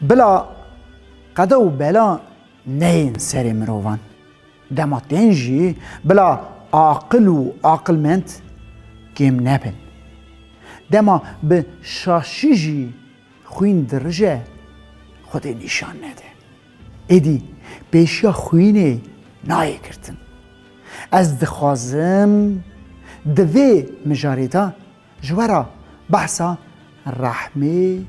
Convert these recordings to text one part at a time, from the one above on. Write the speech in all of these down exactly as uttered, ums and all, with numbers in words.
Bila qeda û bela neyên serê mirovan. Dema tên jî bila aqil û aqilmend kêm nebin. Dema bi şaşî jî xwîn dirije, Xwedê nîşan nede. Êdî pêşiya xwînê nayê girtin. Ez dixwazim di vê mijarê de ji we re behsa rehmê,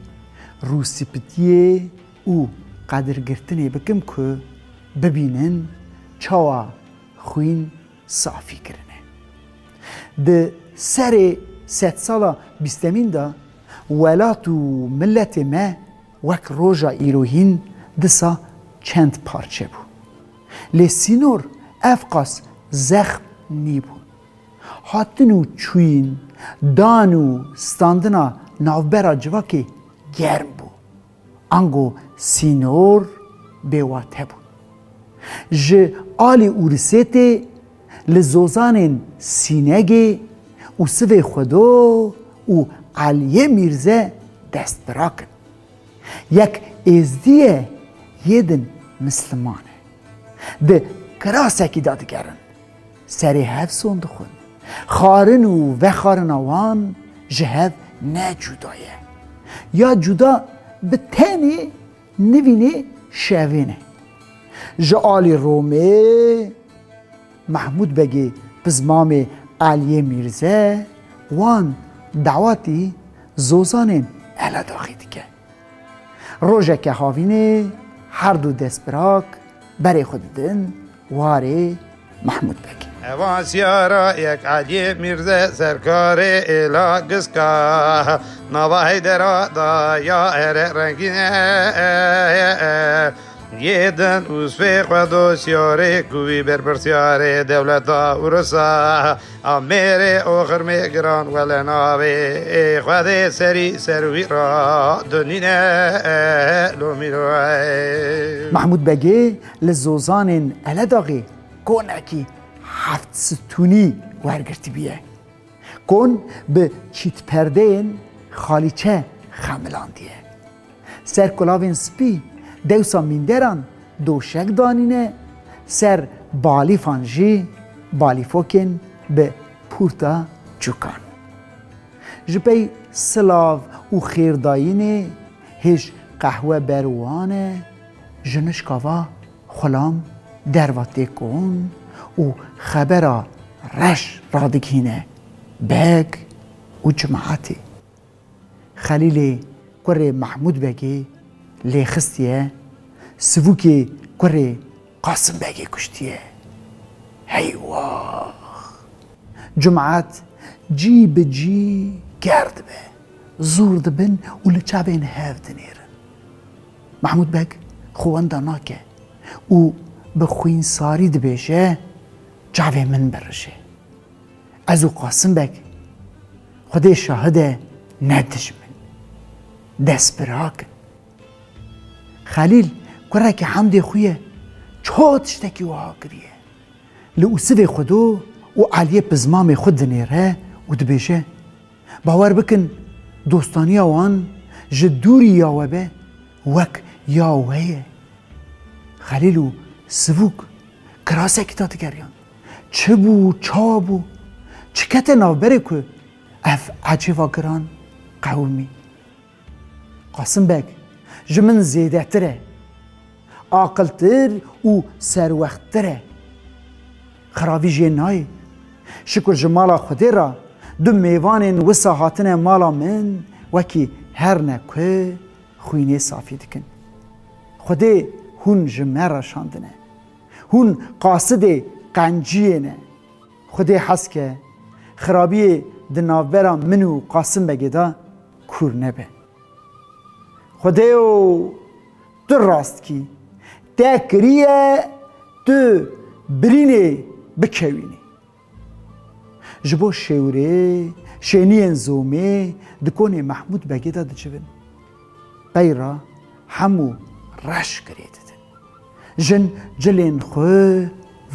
rûspitiyê û qedirgirtinê bikim ku bibînin çawa xwîn safî kirine. Di serê sedsala bîstemîn de welat û miletê me wek roja îro hîn disa çend parçe bû. Lê sînor evqas zexm nîbûn. Hatin û çûyîn, dan û standina navbera civakê germ bû. Ango sînor bêwate bûn. Ji alî Ûrisêtê li zozanên Sînegê û Sivê Xwedo û Eliyê Mîrze dest bi rak in. Yek êzdî ye, yê din misliman e. Di kirasekî de digerin. Serê hev son dixwin. Xwarin û vexwarina wan ji hev ne cuda ye. Ya cuda bi tenê nivînê şevê ne. Ji alî Romê Mehmûd Begê pizmamê Eliyê Mîrze wan dawatî zozanên Eledaxî dike. Rojeke havînê her du destbirak berê xwe didin warê Mehmûd Begê. Eva siyara yek Eliyê Mîrze serkarê êla giska. Nava Heydera da ya here rengîne. Yê din û sfê xwe do siyarê ku wî berpirsiyarê dewleta Urisa. Amêrê oxirmê giran wele navê ê Xwedê serî ser wî ra dinîne lomîroy. Mehmûd Begê li zozanên Eledaxê konekî heft stûnî wergirtibiye. Kon bi çîtperdeyên xalîçe xemilandiye. Ser kulavên spî dewsa mînderan doşek danîne, ser balîfan jî balîfokên bi pûrta çûkan. Ji pey silav û xêrdayînê hêj qehwe ber wan e, ji nişka va xulam derva tê kon û xebera reş radigihîne beg û cimaetê. Xelîlê kurê Mehmûd Begê lê xistiye, Sivûkê kurê Qasim Begê kuştiye. Heywax! Cumat cî bi cî ger dibe, zûr dibin û li çavên hev dinêrin. Mehmûd Beg xwe wenda nake û bi xwînsarî dibêje, çavê min birije. Ez û Qasim Beg, Xwedê şahid e, ne dijmin, destbirak in. Xelîl, kurekî Hemdê xwe ye, çawa tiştekî wiha kiriye? Li Ûsivê Xwedo û Eliyê Pizmamê xwe dinêre û dibêje, bawer bikin, dostaniya wan ji dûrî ya we be, wek ya we ye. Xelîl û Sivûk kirasekî de digeriyan. Çi bû, çawa bû? Çi kete navberê ku ev ecêva giran qewimî? Qasim Beg ji min zêdetir e, aqiltir û serwexttir e. Xirabî jê nayê. Şikur ji mala Xwedê re du mêvanên wisa hatine mala min, wekî her ne ku xwînê safî dikin. Xwedê hûn ji me re şandine. Hûn qasidê qenciyê ne. Xwedê hez ke xirabiyê di navbera min û Qasim Begê de kûr nebe. Xwedêyo, tu rast kî, te kiriye tu birînê bikewînî. Ji bo şêwirê, şêniyên zomê di konê Mehmûd Begê de dicivin. Pey re hemû reş girê didin. Jin cilên xwe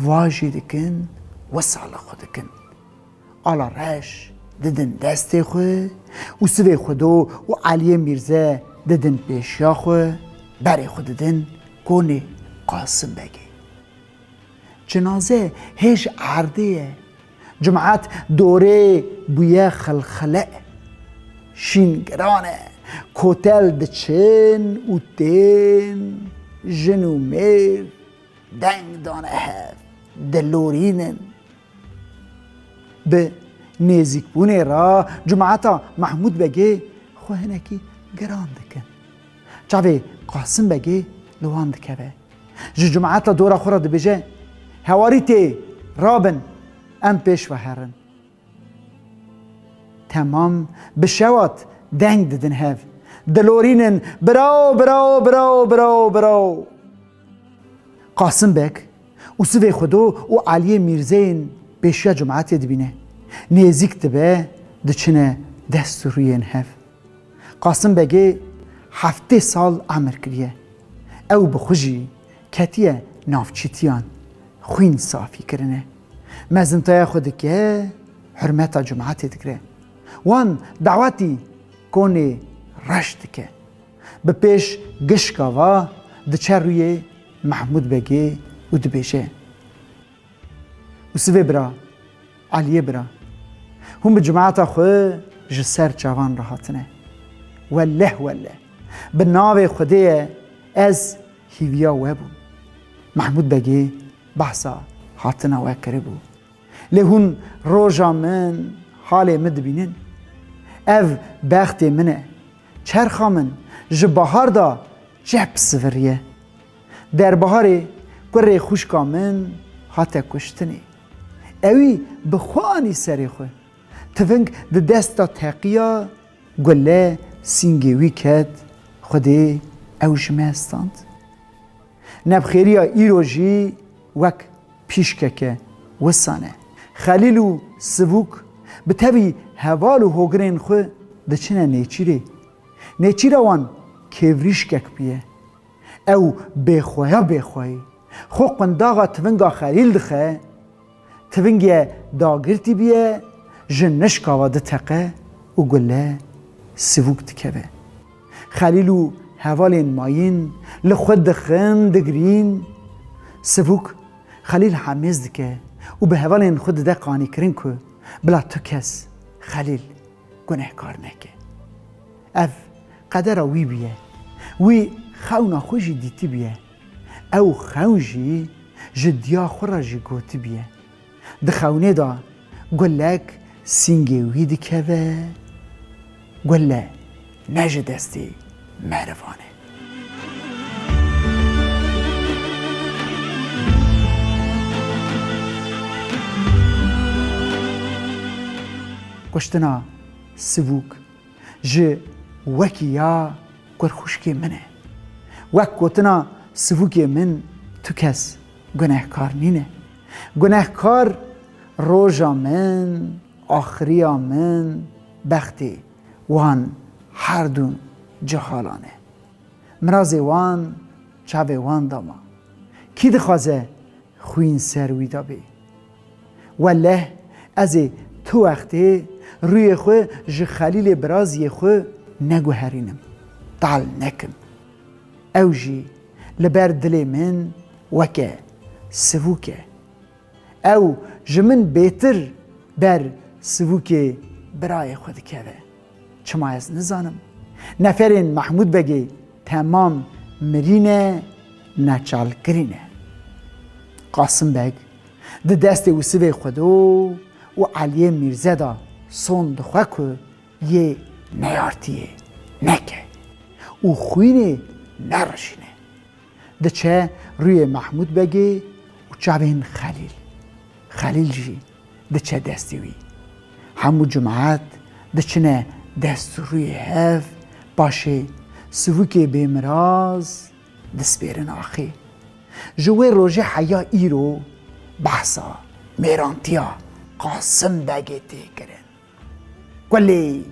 vajî dikin, wisa li xwe dikin. Ala reş didin destê xwe û Sivê Xwedo û Eliyê Mîrze didin pêşiya xwe, berê xwe didin konê Qasim Begê. Cinaze hêj erdê ye. Cumat dorê bûye xilxile. Şîn giran e. Kotel diçin û tên, jin û mêr deng dane hev, dilorînin. Bi nêzîkbûnê re cumata Mehmûd Begê xwe hinekî giran dikin. Çavê Qasim Begê li wan dikeve. Ji cumata dora xwe re dibêje, "Hewarî tê, rabin, em pêş ve herin." Temam bi şewat deng didin hev. Dilorînin, "Biraw, biraw, biraw, biraw, biraw." Qasim Beg û Sivê Xwedo û Eliyê Mîrzeyên pêşiya cumatê dibîne. Nêzîk dibe, diçine dest û rûyên hev. Qasim Begê heftê sal emir kiriye. Ew bi xwe jî ketiye navçîtiyan, xwîn safî kirine. Mezintaya xwe dike, hurmeta cumatê digire. Wan dawetî konê reş dike. Bi pêş gişka va diçe rûyê Mehmûd Begê û dibêje, "Ûsivê bira, Eliyê bira, hûn bi cemaeta xwe ji ser çavan re hatine. Welleh welleh, bi navê Xwedê ye, ez hîviya we bûm." Mehmûd Begê behsa hatina we kiribû. Lê hûn roja min, halê min dibînin. Ev bextê min e. Çerxa min ji bahar de cep siviriye. Derbiharê kurê xwişka min hate kuştinê. Ewî bi xwe anî serê xwe. Tiving di dest de teqiya, gule sîngê wî ket, Xwedê ew ji me stand. Nebxêriya îro jî wek pîşkeke wisan e. Xelîl û Sivûk bi tevî heval û hogirên xwe diçine nêçîrê. Nêçîra wan kêvrîşkek bûye. Ew bêxweya bêxweyî xwe qundaxa tivinga Xelîl dixe, tivingê dagirtî bûye, ji nişka ve diteqe û gule Sivûk dikeve. Xelîl û hevalên mayîn li xwe dixin, digirîn. Sivûk Xelîl hemêz dike û bi hevalên xwe dide qanîkirin ku bila tu kes Xelîl gunehkar neke. Ev qedera wî bûye. Wî xewna xwe jî dîtibûye. Ew xewn jî ji diya xwe re jî gotibûye. Di xewnê de gulek sîngê wî dikeve, gule ne ji destê merivan e. Kuştina Sivûk ji wekî ya kurxwişkê min e. Wek gotina Sivûkê min tu kes gunehkar nîne. Gunehkar roja min, axiriya min, bextê wan herdûn cihalan e. Mirazê wan çavê wan dama. Kî dixwaze xwîn ser wî de bê? Welleh ez ê tu wextê rûyê xwe ji Xelîlê biraziyê xwe neguherînim, tal nekim. Ew jî li ber dilê min weke Sivûk e. Ew ji min bêtir ber Sivûkê birayê xwe dikeve. Çima ez nizanim? Neferên Mehmûd Begê temam mirî ne, neçalkirî ne. Qasim Beg di destê Ûsivê Xwedo û Eliyê Mîrze de son dixwe ku yê neyartiyê neke û xwînê nerijîne. Diçe rûyê Mehmûd Begê û çavên Xelîl. Xelîl jî diçe destê wî. Hemû cumat diçine dest û rûyê hev, paşê Sivûkê bêmiraz dispêrin axê. Ji wê rojê heya îro behsa mêrantiya Qasim Begê tê kirin. Kulê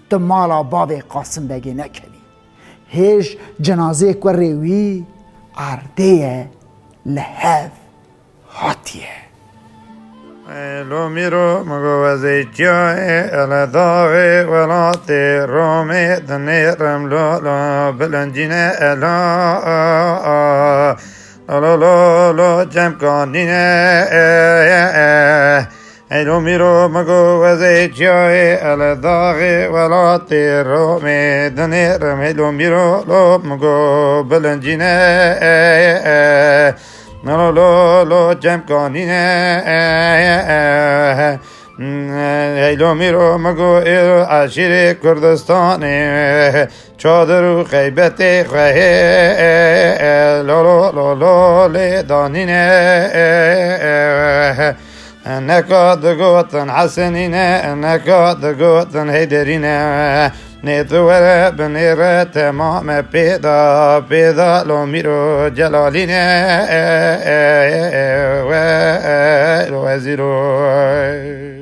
tu mala bavê Qasim Begê nekevî. Hêj cinazê kurê wî erdê ye li hev hatiye. Lo mîro min go ez ê çiyayê ele daxê welatê Romê dinêrim lo lo bilincîne ela lo lo lo lo çemkanîne. Ey lo mîro min go ez ê çiyayê ele daxê welatê Romê dinêrim. Ey lo mîro lo min go bilincîne. Lo lo lo çemkanîne. Heylo mîro min go êro eşîrê Kurdistanê çadir û xeybetê xwe hê. Lo lo lo lo lê danîne. Neka digotin Hesenîne, neka digotin Heyderîne. Nê tu were binêre temame pêda, pêda lo mîro Celalîne we lo ezîro.